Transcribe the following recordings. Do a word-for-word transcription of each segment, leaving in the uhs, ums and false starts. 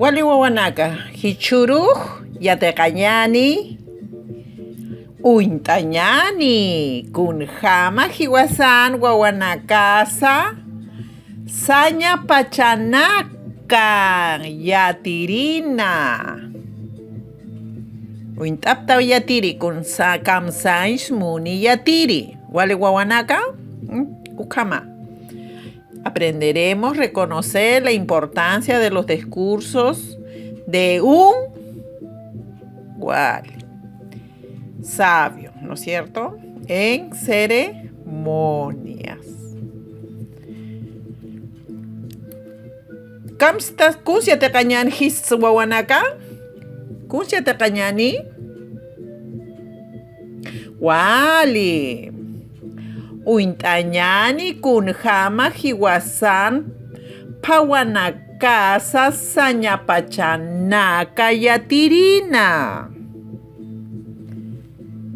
Wali wawanaka, jichhürux yatiqañäni, uñt'añäni kunjama jiwasan wawanakasa saña pachanakan yatirina. Uñt'apxtaw yatiri, kunsa-, kamsañs muni yatiri. Wali wawanaka, mm, ukhama. Aprenderemos a reconocer la importancia de los discursos de un, wali, sabio, ¿no es cierto? En ceremonias. Kamstas, kuns yatiqañäni jis wawanaka? Kuns yatiqañäni? Wali. Uñt'añäni kunjama jiwasan phawanakasa saña pachanaka yatirina.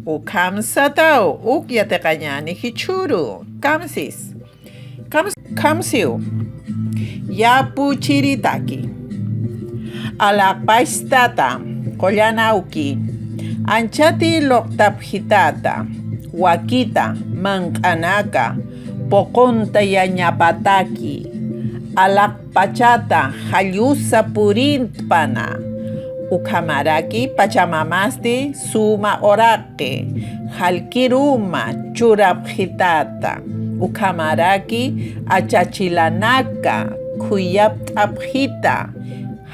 Ukhamsataw, uk yatiqañäni jichhüru. Kamsis. Khams-, khamsiw. Yapuchiritaki. Alaqpach tata, qullan awki, anchati luqtapxitata, wakita, manq'anaka, puqunta yañapataki, alaqpachata jallusa purintpana, ukhamaraki pachamamasti suma uraq qi, jallkiruma churapxitata, ukhamaraki achachilanaka khuyapt'apxita,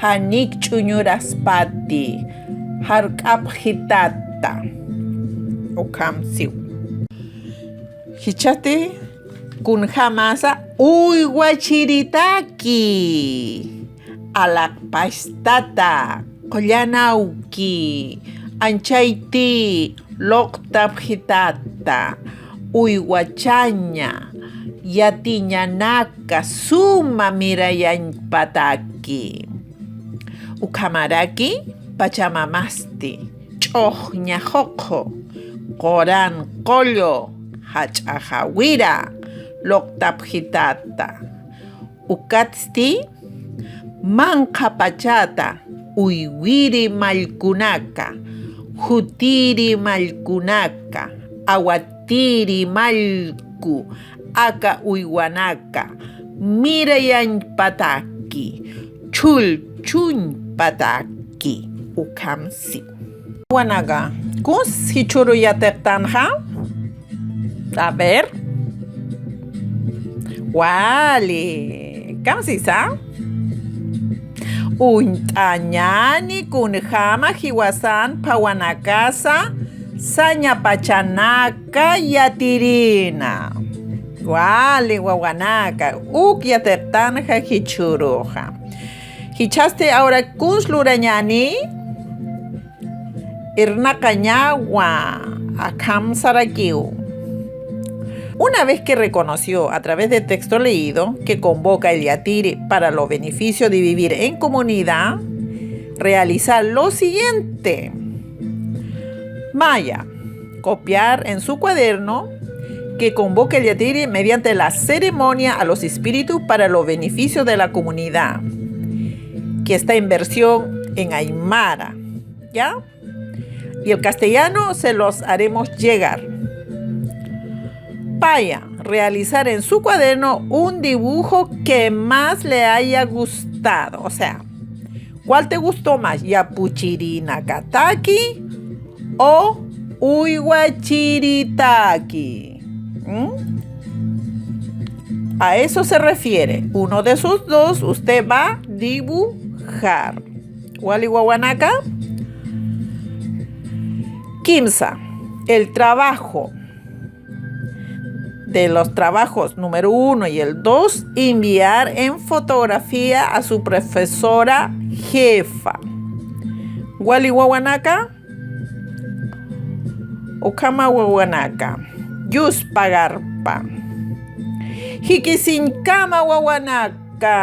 janik ch'uñuraspati jark'apxitata. Ukham siw. Jichhati kunjamasa uywachiritaki. Alaqpach tata, qullan awki, anchayti luqtapxitata, uywachaña, yatiñanaka suma mirayañpataki. Ukhamaraki pachamamasti ch'uxña ququ, quran qullu, jach'a jawira luqtapxitata. Ukatsti manqha pachata uywiri mallkunaka, jutiri mallkunaka, awatiri mallku, aka uywanaka mirayañpataki, chhullchuñpataki. Ukham siw. Wawanaka, kuns jichhüru yatiqtanxa? A ver. Wali. Kamsisa? Uñt'añäni kunjama jiwasan phawanakasa saña pachanaka yatirina. Wali wawanaka, uk yatiqtanxa jichhüruxa. Jichhasti ahora kuns lurañäni? Irnaqañawa, akham sarakiw. Una vez que reconoció a través del texto leído que convoca el yatiri para lo beneficio de vivir en comunidad, realizar lo siguiente. Maya, copiar en su cuaderno que convoca el yatiri mediante la ceremonia a los espíritus para lo beneficio de la comunidad, que está en versión en aymara, ¿ya? Y el castellano se los haremos llegar. Paya, realizar en su cuaderno un dibujo que más le haya gustado. O sea, ¿cuál te gustó más? ¿Yapuchirinakataki o uywachiritaki? ¿Mm? A eso se refiere. Uno de esos dos usted va a dibujar. Wali wawanaka. Kimsa. El trabajo de los trabajos número uno y el dos, enviar en fotografía a su profesora jefa. Wali wawanaka. Ukhama wawanaka. Yuspagarpa. Jikisiñkama wawanaka.